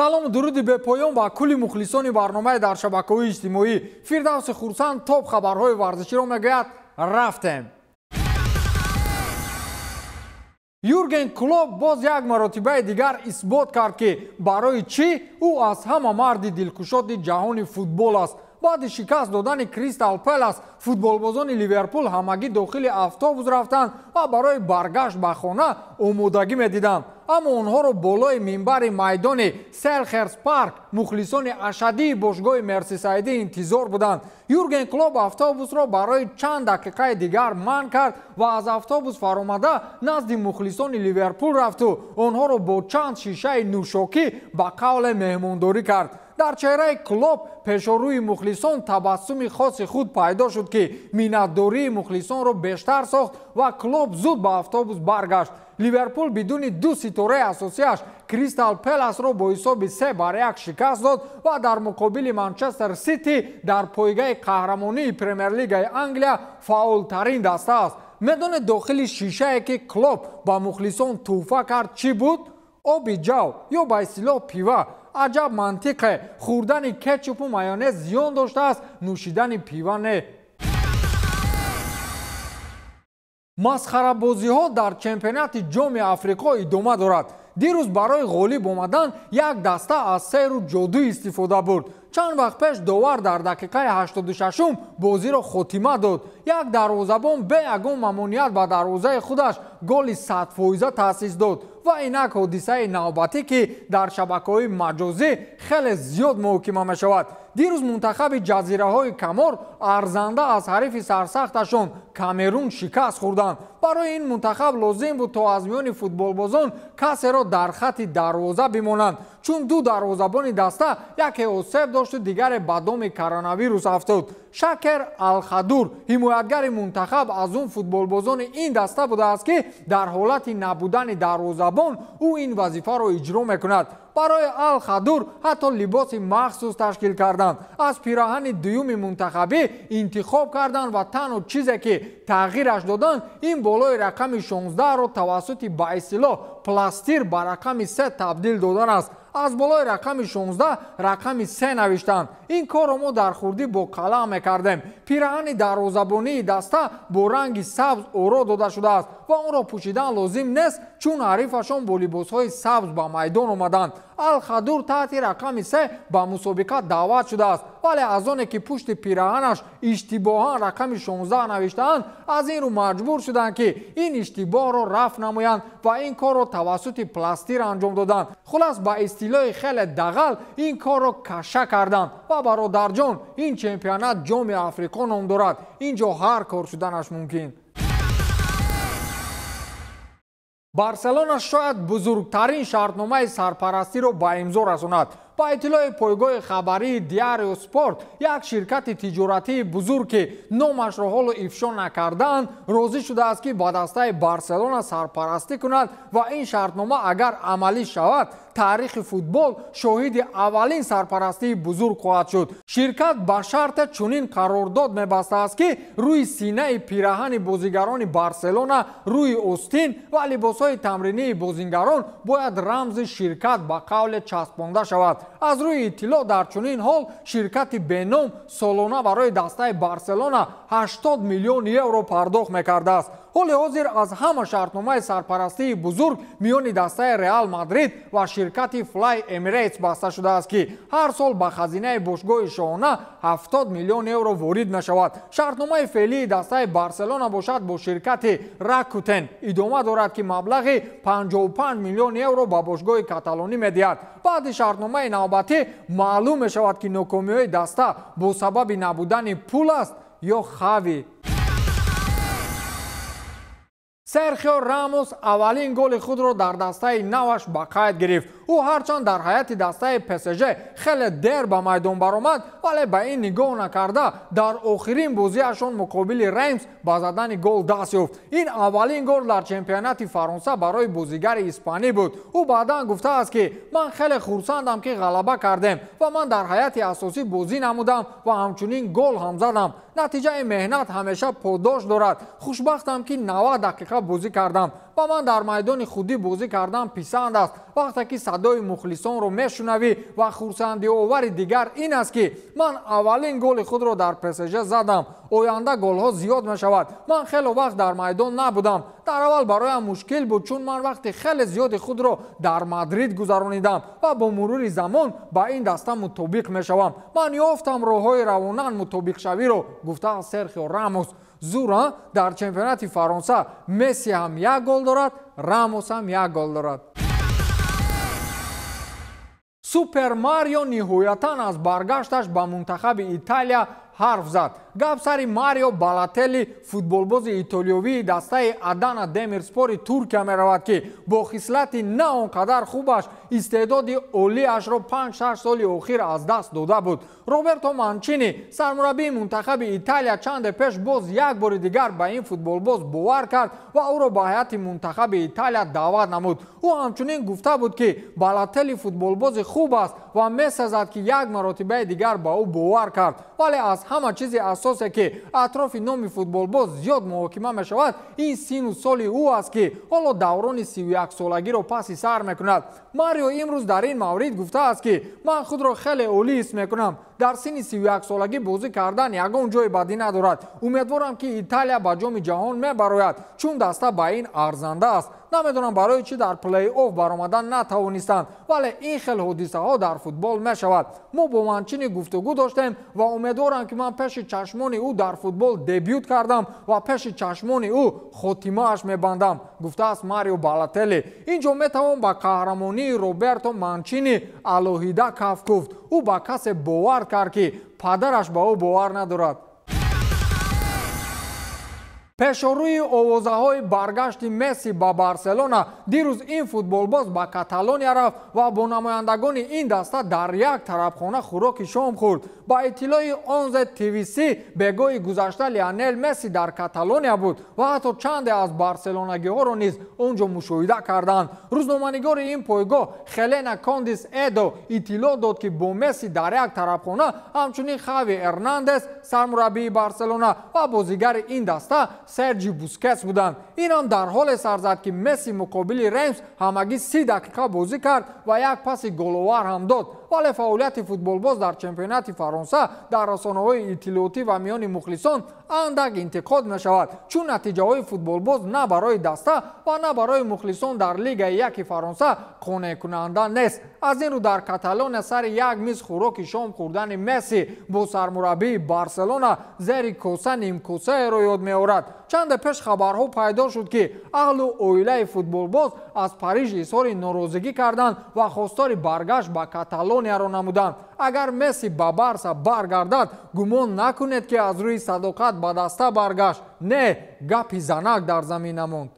Салому дуруди бепоён ба кулли мухлисони барномаи дар шабакаҳои иҷтимоӣ. Фирдавси Хурсанд топ хабарҳои варзиширо мегӯяд. Рафтем. Юрген Клоп боз як маротибаи дигар исбот кард, ки барои чӣ ӯ аз ҳама марди дилкушоди ҷаҳони футбол аст. Баъди шикаст додани Кристал Пелас, футболбозони Ливерпул ҳамагӣ дохили автобус рафтанд ва барои баргашт ба хона омодагӣ медиданд. Аммо онҳоро болои минбари майдони Селхерст Парк мухлисони ашаддии бошгоҳи Мерсисайдӣ интизор буданд. Юрген Клоп автобусро барои чанд дақиқаи дигар манъ кард ва аз автобус фаромада назди мухлисони Ливерпул рафту онҳоро бо чанд шишаи нӯшокӣ ба қавле меҳмондорӣ кард. Дар чеҳраи Клоп пешорӯи мухлисон табассуми хоси худ пайдо шуд, ки миннатдории мухлисонро бештар сохт ва Клоп зуд ба автобус баргашт. Ливерпул бидуни ду ситораи асосиаш Кристал Пеласро бо ҳисоби 3-1 шикаст дод ва дар муқобили Манчестер Сити дар пойгаи қаҳрамонии Премер-лигаи Англия фаъолтарин даста аст. Медонед, дохили шишае, ки Клоп ба мухлисон тӯҳфа кард, чӣ буд? Оби ҷав ё ба истилоҳ пива. Аҷаб мантиқе! Хӯрдани кетчупу майонез зиён доштааст, нӯшидани пива не. Масхарабозиҳо дар чемпионати Ҷоми Африқо идома дорад. Дирӯз барои ғолиб омадан як даста аз сеҳру ҷодӯ истифода бурд. Чанд вақт пеш довар дар дақиқаи 86-ум бозиро хотима дод. Як дарвозабон бе ягон мамоният ба дарвозаи худаш голи 100% таъсис дод. Ва инак ҳодисаи навбатӣ, ки дар шабакаҳои маҷозӣ хеле зиёд муҳокима мешавад. Дирӯз мунтахаби ҷазираҳои Камор арзанда аз ҳарифи сарсахташон Камерун шикаст хӯрданд. Барои ин мунтахаб лозим буд, то аз миёни футболбозон касеро дар хатти дарвоза бимонанд, чун ду дарвозабони даста яке осеб дошту дигаре ба доми коронавирус афтод. Шакер Алхадур, ҳимоятгари мунтахаб, аз он футболбозони ин даста будааст, ки дар ҳолати набудани дарвозабон ӯ ин вазифаро иҷро мекунад. Барои Алхадур ҳатто либоси махсус ташкил карданд, аз пираҳани дуюми мунтахабӣ интихоб карданд ва танҳо чизе, ки тағйираш доданд, ин болои рақами 16-ро тавассути ба истилоҳ пластир ба рақами 3 табдил додан аст. Аз болои рақами 16 рақами 3 навиштанд. Ин корро мо дар хурдӣ бо қалам мекардем. Пираҳани дарвозабонии даста бо ранги сабз оро дода шудааст ва онро пӯшидан лозим нест, чун ҳарифашон бо либосҳои сабз ба майдон омаданд. Алхадур таҳти рақами 3 ба мусобиқа даъват шудааст, вале аз оне ки пушти пираҳанаш иштибоҳан рақами 16 навиштаанд, аз ин рӯ маҷбур шуданд, ки ин иштибоҳро рафъ намоянд ва ин корро тавассути пластир анҷом доданд. Хулас, ба истилоҳи хеле дағал ин корро каша карданд. Ва бародарҷон, ин чемпионат Ҷоми Африқо ном дорад, ин ҷо ҳар кор шуданаш мумкин. Барселона шояд бузургтарин шартномаи сарпарастиро ба имзо расонад. Ба иттилои пойгоҳи хабарии Диарио Спорт, як ширкати тиҷоратии бузург, ки номашро ҳоло ифшо накардаанд, розӣ шудааст, ки ба дастаи Барселона сарпарастӣ кунад ва ин шартнома агар амалӣ шавад, таърихи футбол шоҳиди аввалин сарпарастии бузург хоҳад шуд. Ширкат ба шарте чунин қарордод мебастааст, ки рӯи синаи пираҳани бозигарони Барселона, рӯи остин ва либосҳои тамринии бозингарон бояд рамзи ширкат ба қавле часпонда шавад. Аз рӯи иттилоъ, дар чунин ҳол ширкати беном солона барои дастаи Барселона 80 миллион евро пардохт мекардааст. Ҳоли ҳозир аз ҳама шартномаи сарпарастии бузург миёни дастаи Реал Мадрид ва ширкати Fly Emirates баста шудааст, ки ҳар сол ба хазинаи бошгоҳи шоҳона 70 миллион евро ворид мешавад. Шартномаи феълии дастаи Барселона бошад бо ширкати Ракутен идома дорад, ки маблағи 55 миллион евро ба бошгоҳи каталонӣ медиҳад. Баъди шартномаи навбатӣ маълум мешавад, ки нокомиҳои даста бо сабаби набудани пул аст ё Хави. Серхио Рамос аввалин голи худро дар дастаи наваш ба қайд гирифт. Ӯ ҳарчанд дар ҳайати дастаи ПСЖ хеле дер ба майдон баромад, вале ба ин нигоҳ накарда дар охирин бозиашон муқобили Реймс ба задани гол даст ёфт. Ин аввалин гол дар чемпионати Фаронса барои бозигари испанӣ буд. Ӯ баъдан гуфтааст, ки ман хеле хурсандам, ки ғалаба кардем ва ман дар ҳайати асосӣ бозӣ намудам ва ҳамчунин гол ҳам задам. Натиҷаи меҳнат ҳамеша подош дорад. Хушбахтам, ки 90 дақиқа бозӣ кардам. Ба ман дар майдони худӣ бозӣ кардан писанд аст. Вақте ки садои мухлисонро мешунавӣ ва хурсандиовари дигар ин аст, ки ман аввалин голи худро дар ПСЖ задам. Оянда голҳо зиёд мешавад. Ман хеле вақт дар майдон набудам. Дар аввал бароям мушкил буд, чун ман вақти хеле зиёди худро дар Мадрид гузаронидам ва бо мурури замон ба ин даста мутобиқ мешавам. Ман ёфтам роҳҳои равонан мутобиқшавиро, гуфтааст Серхио Рамос. Зур дар чемпионати Фаронса Месси ҳам як гол дорад, Рамос ҳам як гол дорад. Супер Марио ниҳоятан аз баргашташ ба мунтахаби Италия ҳарф зад. Гап сари Марио Балотелли, футболбози итолиёвии дастаи Адана Демирспори Туркия меравад, ки бо хислати на он қадар хубаш истеъдоди олиашро 5-6 соли охир аз даст дода буд. Роберто Манчини, сармураббии мунтахаби Италия, чанде пеш боз як бори дигар ба ин футболбоз бовар кард ва ӯро ба ҳайати мунтахаби Италия даъват намуд. Ӯ ҳамчунин гуфта буд, ки Балотелли футболбози хуб аст ва месазад, ки як маротибаи дигар ба ӯ бовар кард. Вале аз ҳама чизи асосе, ки атрофи номи футболбоз зиёд муҳокима мешавад, ин сину соли ӯ аст, ки ҳоло даврони 31-солагиро паси сар мекунад. Марио имрӯз дар ин маврид гуфтааст, ки ман худро хеле олӣ ҳис мекунам. Дар синни 31-солагӣ бозӣ кардан ягон ҷои бадӣ надорад. Умедворам, ки Италия ба ҷоми ҷаҳон мебарояд, чун даста ба ин арзанда аст. Намедонам барои чӣ дар плей-офф баромадан натавонистанд, вале ин хел ҳодисаҳо дар футбол мешавад. Мо бо Манчини гуфтугӯ доштем ва умедворам, ки ман пеши чашмони ӯ дар футбол дебют кардам ва пеши чашмони ӯ хотимааш мебандам, гуфтааст Марио Балотелли. Ин ҷо метавон ба қаҳрамонии Роберто Манчини алоҳида каф куфт. Ӯ ба касе бовар кард, ки падараш ба ӯ бовар надорад. Пешорӯи овозаҳои баргашти Месси ба Барселона, дирӯз ин футболбоз ба Каталония рафт ва бо намояндагони ин даста дар як тарабхона хӯроки шом хӯрд. Ба иттилои Онзе ТВС, бегоҳи гузашта Лионел Месси дар Каталония буд ва ҳатто чанде аз барселонагиҳоро низ он ҷо мушоҳида карданд. Рӯзноманигори ин пойгоҳ Хелена Кондис Эдо иттилоъ дод, ки бо Месси дар як тарабхона ҳамчунин Хави Эрнандес, сармураббии Барселона, ва бозигари ин даста Серҷи Бускетс буданд. Ин ҳам дар ҳоле сар зад, ки Месси муқобили Реймс ҳамагӣ 30 дақиқа бозӣ кард ва як паси головар ҳам дод. Вале фаъолияти футболбоз дар чемпионати Фаронса дар расонаҳои иттилоотӣ ва миёни мухлисон андак интиқод мешавад, чун натиҷаҳои футболбоз на барои даста ва на барои мухлисон дар Лигаи яки Фаронса қонеъкунанда нест. Аз ин рӯ дар Каталония сари як миз хӯроки шом хӯрдани Месси бо сармураббии Барселона зери коса нимкосаеро ёд меорад. Чанде пеш хабарҳо пайдо шуд, ки аҳлу оилаи футболбоз аз Париж изҳори норозигӣ карданд ва хостори баргашт ба Каталонияро намуданд. Агар Месси ба Барса баргардад, гумон накунед, ки аз рӯи садоқат ба даста баргашт. Не, гапи занак дар замин намонд.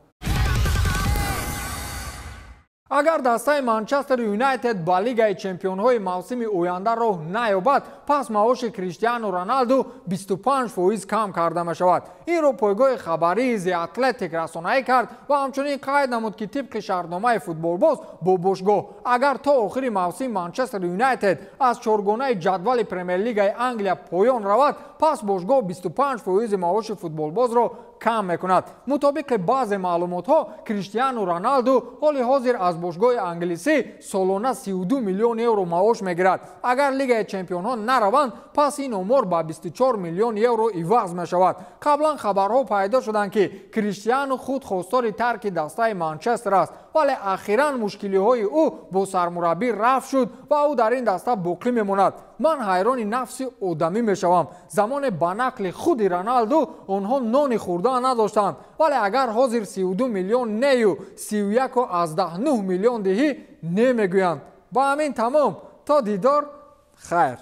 Агар дастаи Манчестер Юнайтед ба Лигаи чемпионҳои мавсими оянда роҳ наёбад, пас маоши Криштиану Роналду 25% кам карда мешавад. Инро пойгоҳи хабарии The Athletic расонаӣ кард ва ҳамчунин қайд намуд, ки тибқи шартномаи футболбоз бо бошгоҳ, агар то охири мавсим Манчестер Юнайтед аз чоргонаи ҷадвали Премер-лигаи Англия поён равад, пас бошгоҳ 25% маоши футболбозро кам мекунад. Мутобиқи баъзе маълумотҳо, Криштиану Роналду ҳоли ҳозир аз бошгоҳи англисӣ солона 32 миллион евро маош мегирад. Агар Лигаи чемпионҳо нараванд, пас ин омор ба 24 миллион евро иваз мешавад. Қаблан хабарҳо пайдо шуданд, ки Криштиану худ хостори тарки дастаи Манчестер аст, вале ахиран мушкилиҳои ӯ бо сармураббӣ рафт шуд ва ӯ дар ин даста боқӣ мемонад. Ман ҳайрони нафси одамӣ мешавам. Замоне ба нақли худи Роналду онҳо нони хӯрдан надоштанд, вале агар ҳозир 32 миллион нею 31,9 миллион диҳӣ, не мегӯянд. Ба ҳамин тамом. То дидор, хайр.